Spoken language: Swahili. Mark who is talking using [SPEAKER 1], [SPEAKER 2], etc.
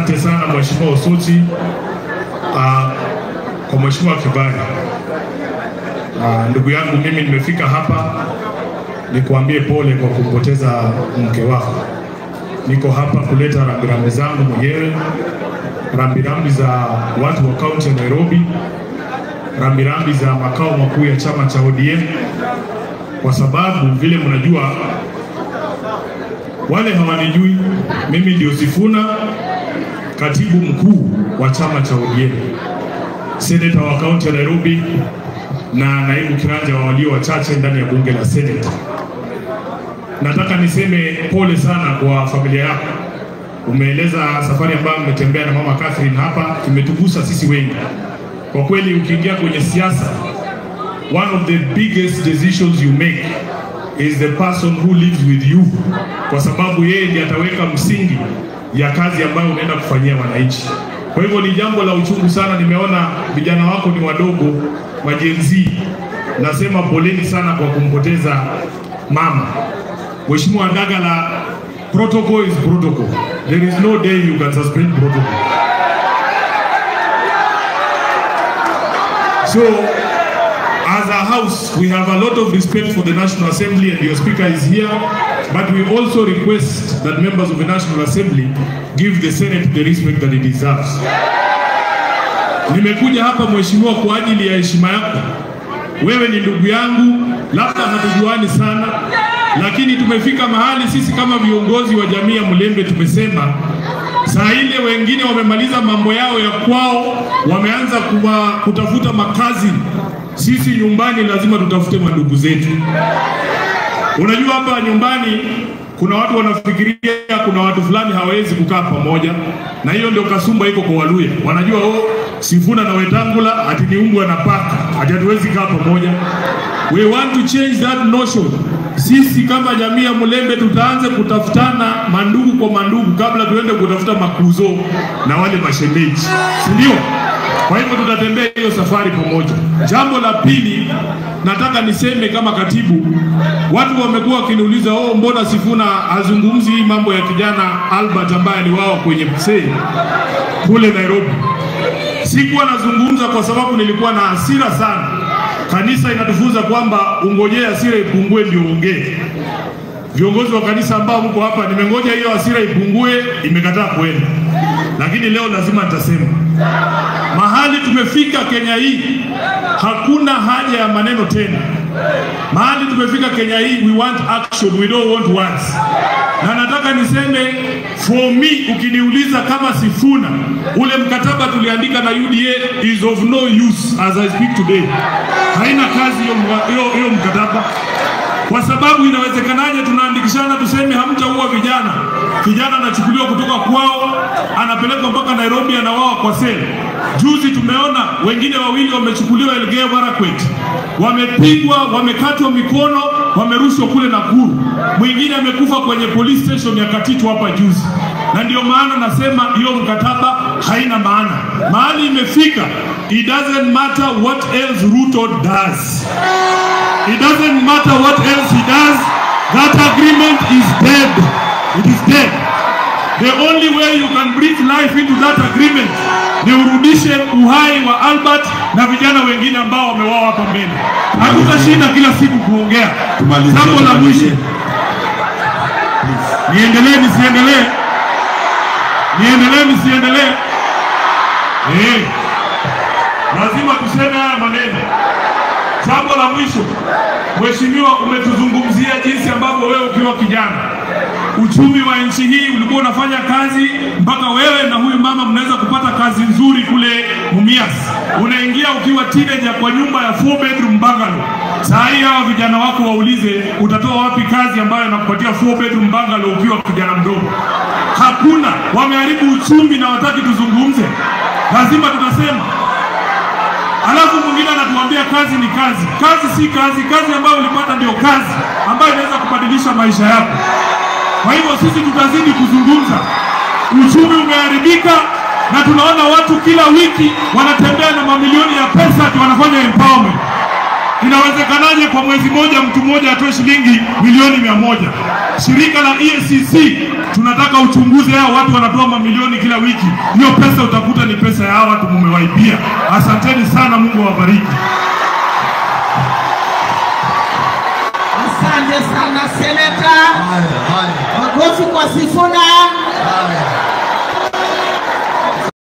[SPEAKER 1] Asante sana Mheshimiwa Osotsi, kwa Mheshimiwa Kibari. Ndugu yangu, mimi nimefika hapa nikuambie pole kwa kupoteza mke wako. Niko hapa kuleta rambirambi zangu mwenyewe, rambirambi za watu wa kaunti ya Nairobi, rambirambi za makao makuu ya chama cha ODM, kwa sababu vile mnajua, wale hawanijui, mimi ndio Sifuna, katibu mkuu wa chama cha ODM, seneta wa kaunti ya Nairobi na naibu kiranja wa walio wachache ndani ya bunge la Senate. Nataka niseme pole sana kwa familia yako. Umeeleza safari ambayo mmetembea na Mama Catherine hapa, imetugusa sisi wengi. Kwa kweli ukiingia kwenye siasa, one of the biggest decisions you make is the person who lives with you, kwa sababu yeye ndiye ataweka msingi ya kazi ambayo unaenda kufanyia wananchi. Kwa hivyo ni jambo la uchungu sana. Nimeona vijana wako ni wadogo, ma-Gen Z. Nasema poleni sana kwa kumpoteza mama. Mheshimiwa Ndagala, protocol is protocol. There is no day you can suspend protocol. So, as a house, we have a lot of respect for the National Assembly, and your speaker is here, but we also request that members of the National Assembly give the Senate the respect that it deserves. Nimekuja hapa mheshimiwa kwa ajili ya heshima yako. Wewe ni ndugu yangu, labda hatujuani sana, lakini tumefika mahali sisi kama viongozi wa jamii ya Mulembe tumesema saa ile wengine wamemaliza mambo yao ya kwao, wameanza kutafuta makazi. Sisi nyumbani lazima tutafute mandugu zetu. Unajua hapa nyumbani kuna watu wanafikiria kuna watu fulani hawawezi kukaa pamoja, na hiyo ndio kasumba iko kwa Waluya. Wanajua oh, Sifuna na Wetangula ati ni umbwa na paka, ati hatuwezi kaa pamoja. We want to change that notion. Sisi kama jamii ya Mulembe tutaanza kutafutana mandugu kwa mandugu kabla tuende kutafuta makuzo na wale mashemeji, si ndio? Kwa hivyo tutatembea hiyo safari pamoja. Jambo la pili nataka niseme kama katibu, watu wamekuwa wakiniuliza, oh, mbona Sifuna hazungumzi hii mambo ya kijana Albert ambaye aliuawa kwenye msee kule Nairobi. Sikuwa nazungumza kwa sababu nilikuwa na hasira sana. Kanisa inatufunza kwamba ungojee hasira ipungue ndio uongee. Viongozi wa kanisa ambao mko hapa, nimengoja hiyo hasira ipungue, imekataa kwenda. Lakini leo lazima nitasema. Mahali tumefika Kenya hii, hakuna haja ya maneno tena. Mahali tumefika Kenya hii, we want action, we don't want words. Na nataka niseme, for me, ukiniuliza kama Sifuna, ule mkataba tuliandika na UDA is of no use as I speak today. Haina kazi hiyo mkataba. Kwa sababu inawezekanaje tunaandikishana tuseme hamtaua vijana? Kijana anachukuliwa kutoka kwao, anapelekwa mpaka Nairobi, anauawa kwa seli. Juzi tumeona wengine wawili wamechukuliwa Elgeyo Marakwet, wamepigwa, wamekatwa mikono, wamerushwa kule Nakuru. Mwingine amekufa kwenye police station ya Katitu hapa juzi. Na ndio maana nasema hiyo mkataba haina maana. Mahali imefika, it doesn't matter what else Ruto does. It doesn't matter what else he does. That agreement is dead. It is dead. The only way you can breathe life into that agreement ni urudishe uhai wa Albert na vijana wengine ambao wameuawa hapa mbele. Hatutashinda kila siku kuongea. Jambo la mwisho. Niendelee nisiendelee? Niendelee nisiendelee? Lazima tuseme haya maneno. Jambo la mwisho, mheshimiwa, umetuzungumzia jinsi ambavyo wewe ukiwa kijana uchumi wa nchi hii ulikuwa unafanya kazi mpaka wewe na huyu mama mnaweza kupata kazi nzuri kule Mumias. Unaingia ukiwa teenager kwa nyumba ya 4 bedroom bungalow. Saa hii hawa vijana wako waulize, utatoa wapi kazi ambayo inakupatia 4 bedroom bungalow ukiwa kijana mdogo? Hakuna. Wameharibu uchumi na wataki tuzungumze. Lazima tutasema. Alafu mwingine anatuambia kazi ni kazi. Kazi si kazi, kazi ambayo ulipata ndio kazi ambayo inaweza kubadilisha maisha yako. Kwa hivyo sisi tutazidi kuzungumza. Uchumi umeharibika na tunaona watu kila wiki wanatembea na mamilioni ya pesa ati wanafanya empowerment. Inawezekanaje kwa mwezi mmoja mtu mmoja atoe shilingi milioni 100? Shirika la EACC tunataka uchunguze hao watu wanatoa mamilioni kila wiki. Hiyo pesa utakuta ni pesa ya hao watu mumewaibia. Asanteni sana, Mungu awabariki.
[SPEAKER 2] Asante sana seneta. Makofi kwa Sifuna.